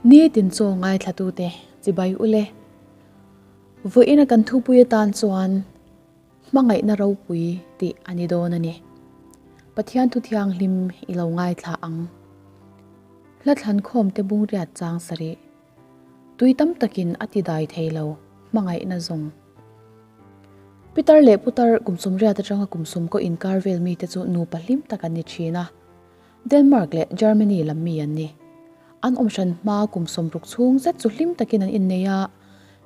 Nitin chaw ngaithlatute chibai ule. Vawiina kan thupui atan chuan hmangaihna ropui tih a ni dawn a ni. Pathian thu thianghlim i lo ngaithla ang. Hla thlankhawm te bungriat chang sarih. Tui tam takin a ti dai thei lo, hmangaihna zawng. Pitar leh putar kum sawmriat atanga kum sawmkaw inkar vel mite chu nupa hlim tak an ni thin a. Denmark leh Germany lam mi an ni. An awm hran hma kum sawmruk chhung zet chu hlim takin an innei a,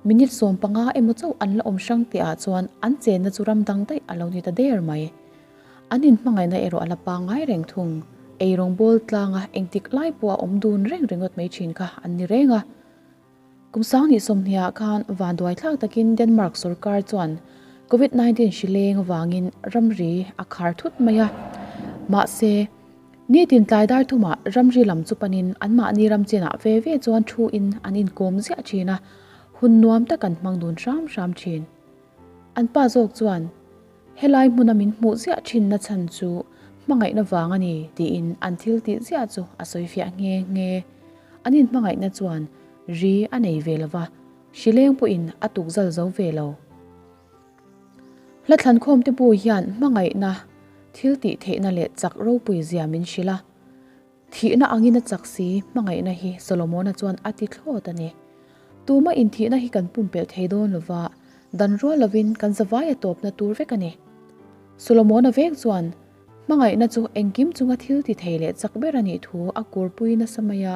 minute 15 emaw chauh an la awm hrang tih ah chuan an chenna chu ram dang daih a lo ni ta der mai. An inhmangaihna erawh a la pangngai reng thung. Eirawng bawl tlanga engtik lai pawh a awm dun reng ringawt mai thin kha an ni reng a. Kum sanghnih sawmhnih ah khan vanduai thlak takin Denmark sorkar chuan Covid 19 hri leng avangin ramri a khar thut mai a. Mahse, nitin tlai dar thumah ramri lam chu panin anmahni ram chenah ve ve chuan thu in an inkawm ziah thin a, hun nuam tak an hmang dun hram hram thin. An pa zawk chuan, Helai hmuna min hmuh ziah thinna chhan chu hmangaihna vang a ni tiin an thil tih ziah chu a sawi fiah nghe nghe. An inhmangaihna chuan ri a nei ve lo va, hrileng pawhin a tukzal zo ve lo. Hla thlankhawmte bu hian hmangaihna thil tih theihna leh chak ropui zia min hrilh a. Thihna angin a chak si, hmangaihna hi Solomona chuan a ti thlawt a ni. Tuma inthihna hi kan pumpelh thei dawn lova, dan rual lovin kan zavai a tawpna tur vek a ni. Solomona vek chuan, hmangaihna chu engkim chunga thil ti thei leh chak ber a nih thu a kurpui nasa mai a,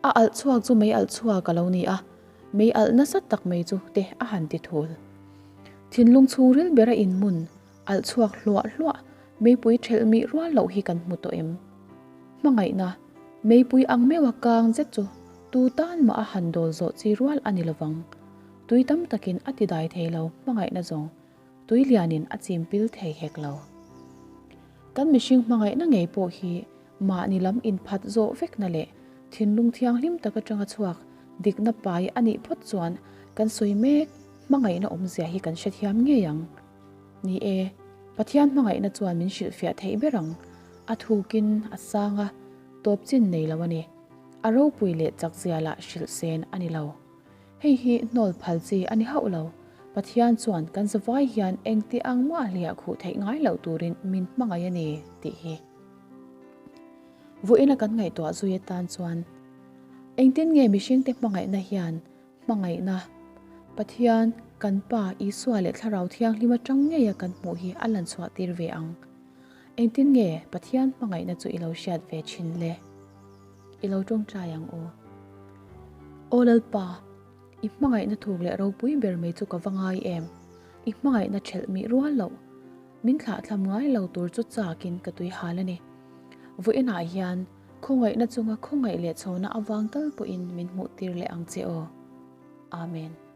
a alh chhuak chu mei alh chhuak a lo ni a, mei alh nasa tak mai chu te a han ti thul. Thinlung chhungril bera inhmun alh chhuak hluah hluah Meipui thelh mih rual loh hi kan hmu tawh em? Hmangaihna, meipui ang meuha kang zet chu tu tan mah a han dawl zawh chi rual a ni lovang. Tui tam takin a ti dai thei lo hmangaihna zawng tui lianin a chim pil thei hek lo. Kan mihring hmangaihna ngei pawh hi mahni lam inphat zawh vekna leh thinlung thianghlim tak atanga chhuak dikna pai a nih phawt chuan kan sawi mek hmangaihna awmzia hi kan hrethiam ngei ang. Ni e, Pathian hmangaihna chuan min hrilhfiah theih ber ang. A thukin a sang a, tawp chin nei lo a ni. A ropui leh chakzia lah hrilh sen a ni lo. Hei hi hnawl phal chi a ni hauh lo. Pathian chuan kan zavai hian engti ang mah hliah khuh theih ngai loh turin min hmangaih a ni tih hi. Vawiina kan ngaihtuah zui atan chuan engtin nge mihringte hmangaihna hian Hmangaihna, Pathian, kan Pa, Isua leh Thlarau Thianghlim atang ngeia kan hmuh hi a lan chhuah tir ve ang. Engtin nge Pathian hmangaihna chu i lo hriat ve thin le? I lo tawngtai ang u. Aw Lalpa, i hmangaihna thuk leh ropui ber mai chu ka va ngai em? I hmangaihna thelh mih rual loh, min thlahthlam ngai lo tur chu chakin ka tui hal a ni. Vawiinah hian Khawngaihna chunga khawngaih leh chhawna avang tal pawhin min hmuhtir leh ang che aw. Amen.